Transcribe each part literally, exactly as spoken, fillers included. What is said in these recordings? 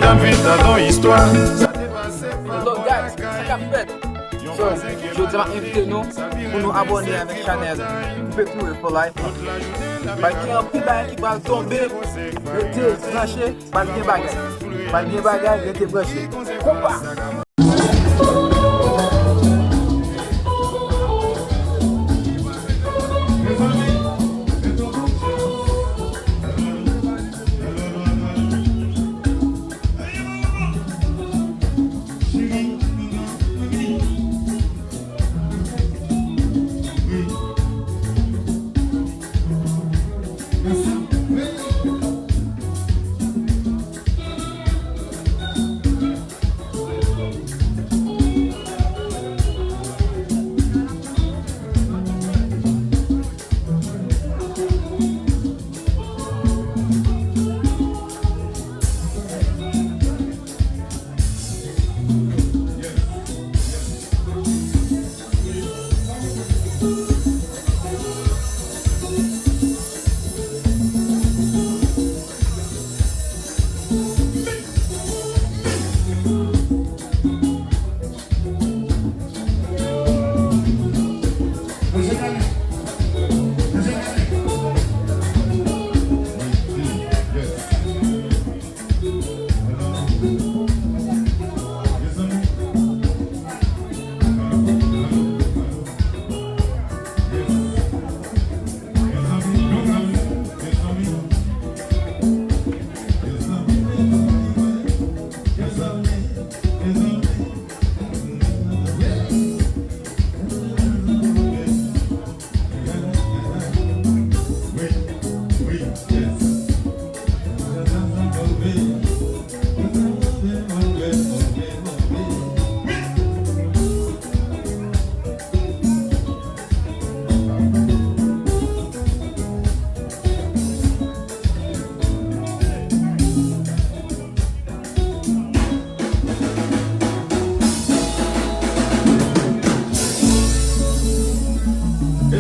Anvi tande yon istwa. Sa te pase pa. Hello guys, sa k ap fèt? So, jodi a m ap envite nou pou nou abòne avèk chanèl Koupe Kloure for Life. Pral gen anpil bagay ki pral tonbe, rete branche, pral gen bagay. Pral gen bagay, rete branche. Konpa!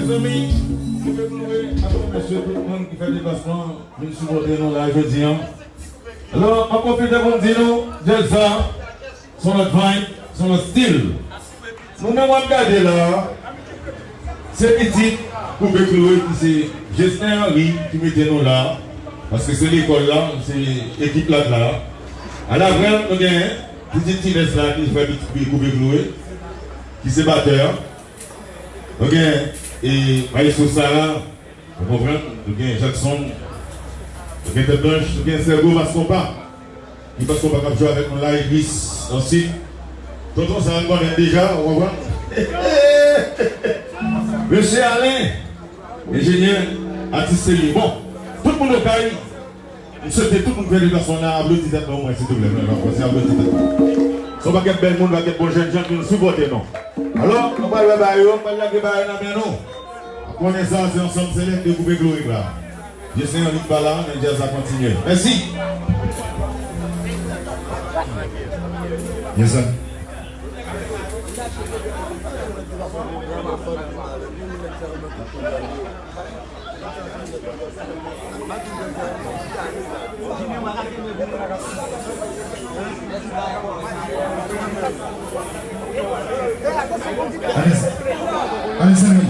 Mezanmi, Koupe Kloure ap remèsye tout moun ki fè deplasman vin sipòte nou la jodi a. Alò, m ap pwofite pou m di nou, djaz sa, se yon lòt vibe, se yon lòt stil. Nou menm w ap gade la a, se pitit Koupe Kloure ki se Justin Henry ki mete nou la a, paske se lekòl la, se ekip la k la a. Alaprè, nou gen pitit Tinès la ki frè pitit Koupe Kloure, ki se batè a. Nou gen, e, Maestro Sarah, Ou konprann? Nou gen Jackson, nou gen Tèt Blanch, nou gen Sergo Maskonpa. Ki Maskonpa k ap jwe avèk nou la, Idris, ansuit. Tonton sa, nou konnen l deja, ou konprann? Mesye Alen, enjenyè, atis serye. Bon, tout moun Okay, m swete tout moun k fè deplasman nan aplodi tèt nou, mwen, silvouplè, mwen, mwen, mwen, se aplodi tèt nou. Se yon pakèt bèl moun, pakèt bon jèn jan ki vin sipòte nou. Alò, nou pral wè bagay yo, nou pral lage bagay nan men nou. Konnen sa, se ansanm selèk de Koupe Kloure la. Justin Henry pa la, men djaz la kontinye. Mèsi. Yes, sir. Allez, allez, Samy.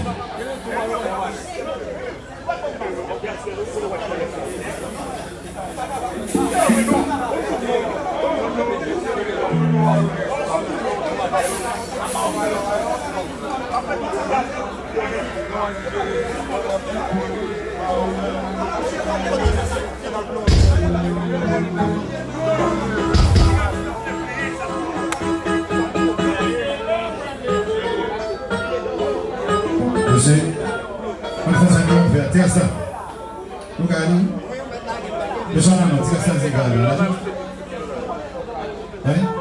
Mesye, mwen fè sa ki mwen fè a, tè sa. Nou ka di, mesye, nan, nan, tè sa, se ka di, la. Hein?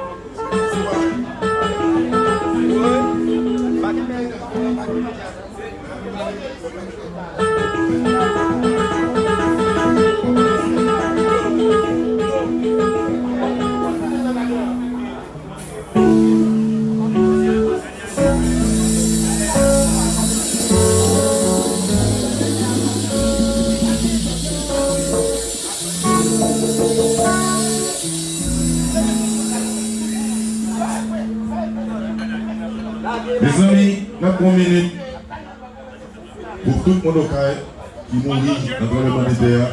Mezanmi, n ap pran yon minit pou tout moun Okay ki mouri nan tranblemanntè a.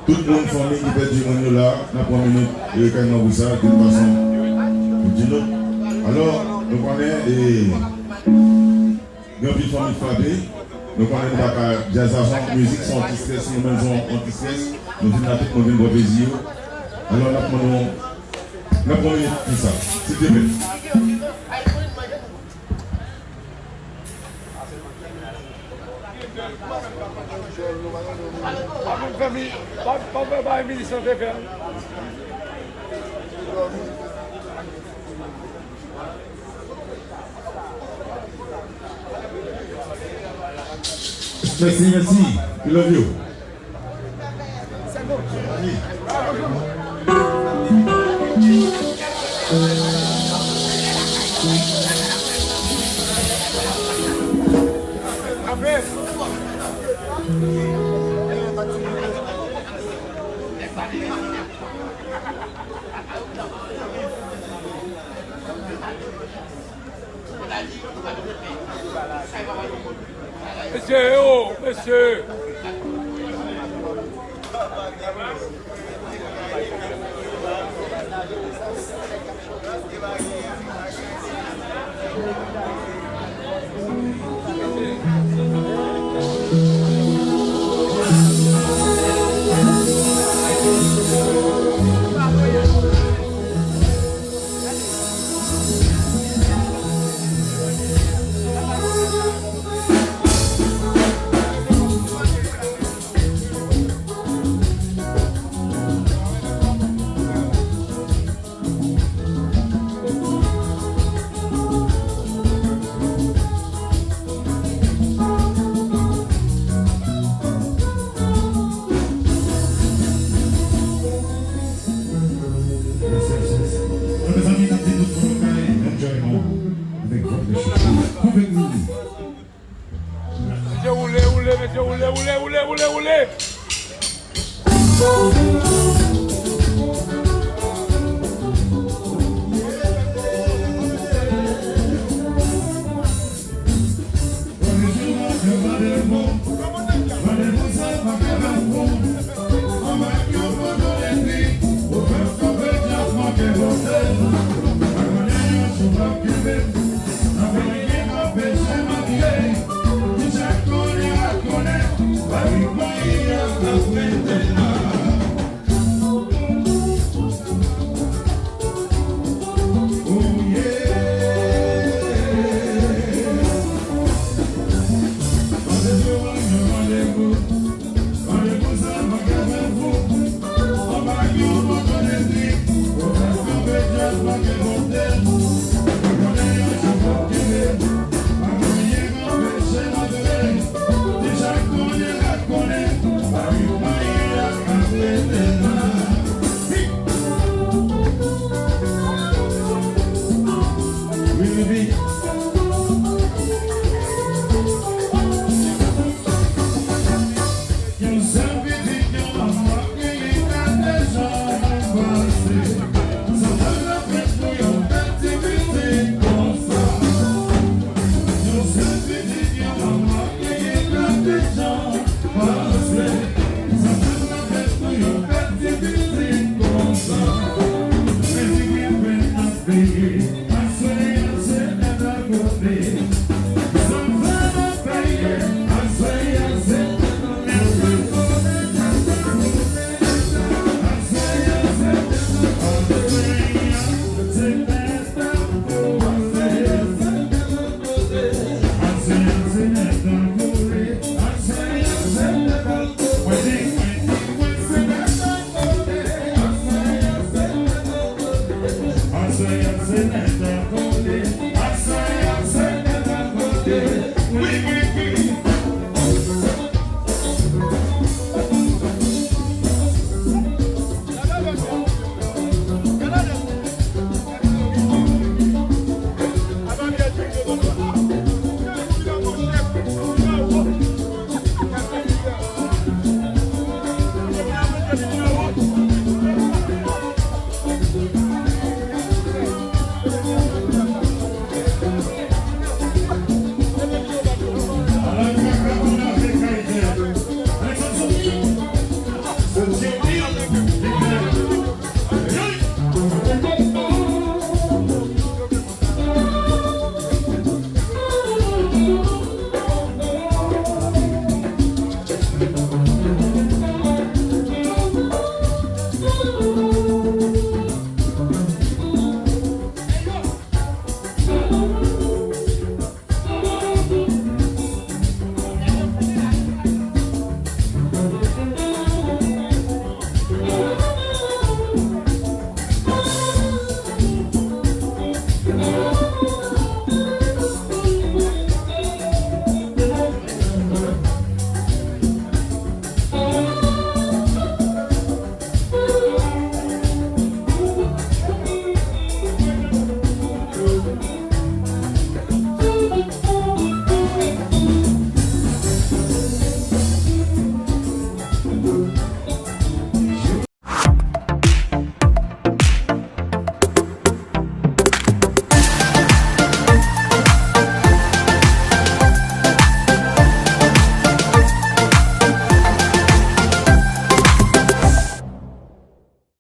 Tout moun, fanmi ki pèdi moun yo la, n ap pran minit, e, kay nan pou sa, d'une façon ou d'une autre. Alò, nou konnen, e, gen anpil fanmi k frape. Nou konnen nou pa ka, djaz la se yon mizik, se yon antistrès, nou menm se yon antistrès. Nou vin la, tout moun vin pran plezi yo. Alò, n ap mande, n ap pran minit pou sa, silvouplè. Pa fè minis lan te fè. Mèsi, mèsi. We love you. Mesye, e o, mesye. Mezanmi, n ap di tout moun kay enjoy nou avèk vòt de chouchou. Avèk nou. Mesye woule, woule, mesye woule, woule, woule, woule, woule.